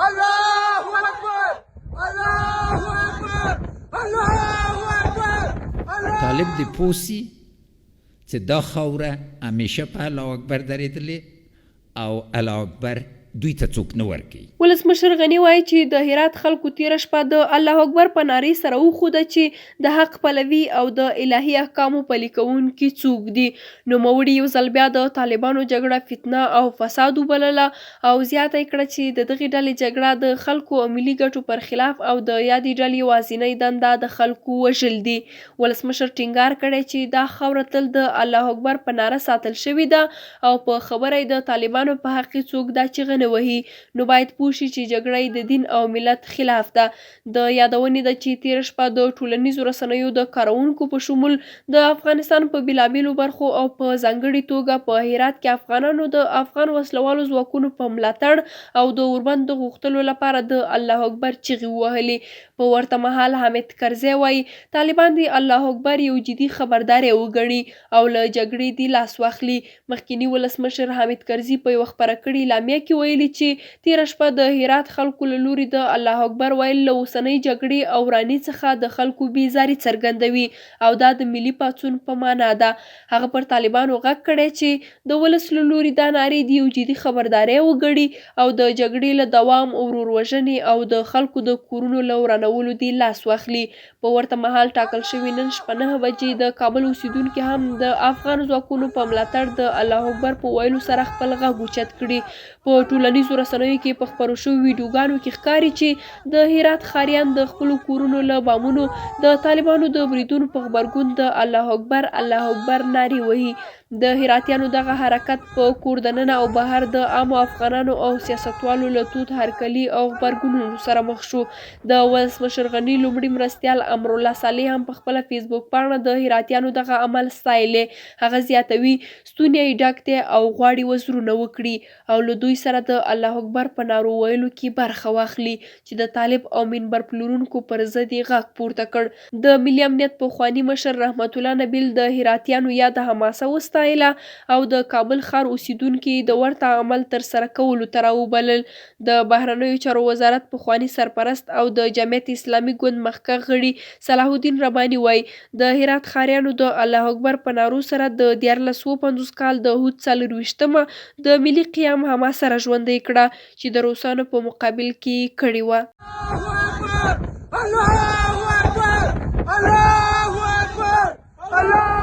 الله اکبر، الله اکبر، الله اکبر، الله. طالب دې پوه سي چې دا خاوره همیشه په الله اکبر درېدلې او الله اکبر دوی ته څوک نه ورکوي. ولسمشر غني وايي چې د هرات خلکو تېره شپه د الله اکبر په نارې سره وښوده چې د حق پلوي او د الهي احکامو پلي کوونکي څوک دي. نوموړي یو ځل بیا د طالبانو جګړه فتنه او فساد وبلله او زیاته یې کړه چې د دغې ډلې جګړه د خلکو او ملي ګټو پر خلاف او د یادې ډلې یوازینۍ دنده د خلکو وژل دي. ولسمشر ټینګار کړی چې دا خاوره تل د الله اکبر په ناره ساتل شوې ده او په خبره یې د طالبانو په حق کې څوک دا چیغه نه وهي نو باید پوه شي چې جګړه یې د دین او ملت خلاف ده. د یادونې ده چې تېره شپه د ټولنیزو رسنیو د کاروونکو په شمول د افغانستان په بېلابېلو برخو او په ځانګړي توګه په هرات کې افغانانو د افغان وسلهوالو ځواکونو په ملاتړ او د اوربند د غوښتلو لپاره د الله اکبر چیغې ووهلې. په ورته مهال حامد کرزی وايي، طالبان دې الله اکبر یو جدي خبرداری وګڼي او له جګړې دې لاس واخلي. مخکیني ولسمشر حامد کرزي په یوه خپره کړې اعلامیه کې ویلي چې تېره شپه د هرات خلکو له لوري د الله اکبر ویل له اوسنۍ جګړې او وراني څخه د خلکو بېزاري څرګندوي او دا د ملي پاڅون په مانا ده. هغه پر طالبانو غږ کړی چې د ولس له لوري دا نارې دې یو جدي خبرداری وګڼي او د جګړې له دوام، ورور وژنې او د خلکو د کورونو له ورانولو دې لاس واخلي. په ورته مهال ټاکل شوې نن شپه نهه بجې د کابل اوسېدونکي هم د افغان ځواکونو په ملاتړ د الله اکبر په ویلو سره خپل غږ اوچت کړي. په ټولنیزو رسنیو کې په خپرو شویو ویډیوګانو کې ښکاري چې د هرات ښاریان د خپلو کورونو له بامونو د طالبانو د بریدونو په غبرګون د الله اکبر، الله اکبر نارې وهي. د هراتیانو دغه حرکت په کور دننه او بهر د عامو افغانانو او سیاستوالو له تود هرکلي او غبرګونونو سره مخ شو. د ولسمشر غني لومړي مرستیال امرالله صالح هم په خپله فېسبوک پاڼه د هراتیانو دغه عمل ستایلی. هغه زیاتوي، ستونی یې ډک دی او غواړي وزرونه وکړي او له دوی سره د الله اکبر په نارو ویلو کې برخه واخلي چې د طالب او منبر پلورونکو پر ضد یې غږ پورته کړ. د ملي امنیت پخواني مشر رحمت الله نبیل د هراتیانو یاده حماسه وستایله او د کابل ښار اوسېدونکي یې د ورته عمل ترسره کولو ته راوبلل. د بهرنیو چارو وزارت پخواني سرپرست او د جمعیت اسلامي ګوند مخکښ غړي صلاح الدین رباني وايي، د هرات ښاریانو د الله اکبر په نارو سره د 1350 کال د حوت 24 مه د ملي قیام حماسه را ژوندۍ کړه چې د روسانو په مقابل کې یې کړې وه. الله اکبر، الله اکبر، الله اکبر، الله.